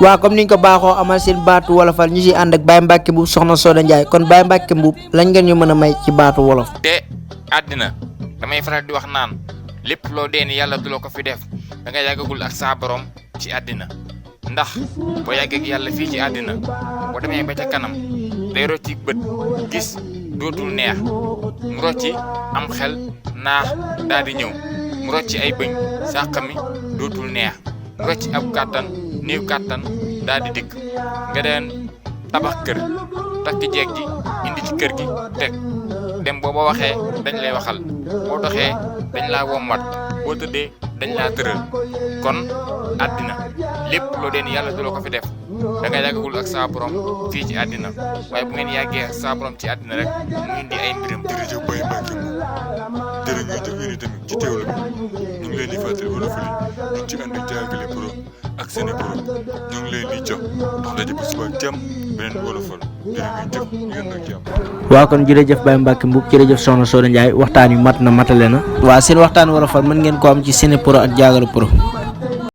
waa comme niñ ko baaxoo amal seen baatu wolofal ñu ci ànd ak Baye Mbacke Mbuub soxna Soda Ndiaye kon Baye Mbacke Mbuub lañ ngeen ñu mën a may ci baatu wolof. te àddina damay faral di wax naan lépp loo dee ni yàlla du la ko fi def da nga yàggagul ak saa borom ci àddina ndax boo yàggee ak yàlla fii ci àddina boo demee ba ca kanam day rocci bët gis dootul neex mu rocci am xel naax daal di ñëw mu rocci ay bëñ sàqami dootul neex mu rocci ab kàttan néew kàttan daal di dikk nga deen tabax kër takk jeeg ji indi ci kër gi teg dem boo waxee dañ lay waxal boo doxee dañ laa wommat boo tëddee dañ laa tëral kon àddina lépp loo deen yàlla du la ko fi def da nga yàggagul ak saa borom fii ci àddina waaye bu ngeen yàggee ak saa borom ci àddina rek mu indi ay mbiram. jërëjëf Baye Mbacke moom jërë nga jëf yéen tamit ci teewlu bi ñu ngi leen di fàttali wolofal yi ñu ci ànd ak Diagalé Pro ak Séné Pro ñu ngi leen di jox ndax daje ba suba ak jàmm beneen wolofal jërë nga jëf yéen ak jàmm. waa kon jërëjëf Baye Mbacke Mbuub jërëjëf soxna Soda Ndiaye waxtaan yu mat na matale na. waa seen waxtaan wolofal mën ngeen ko am ci Séné Pro ak Diagalé Pro.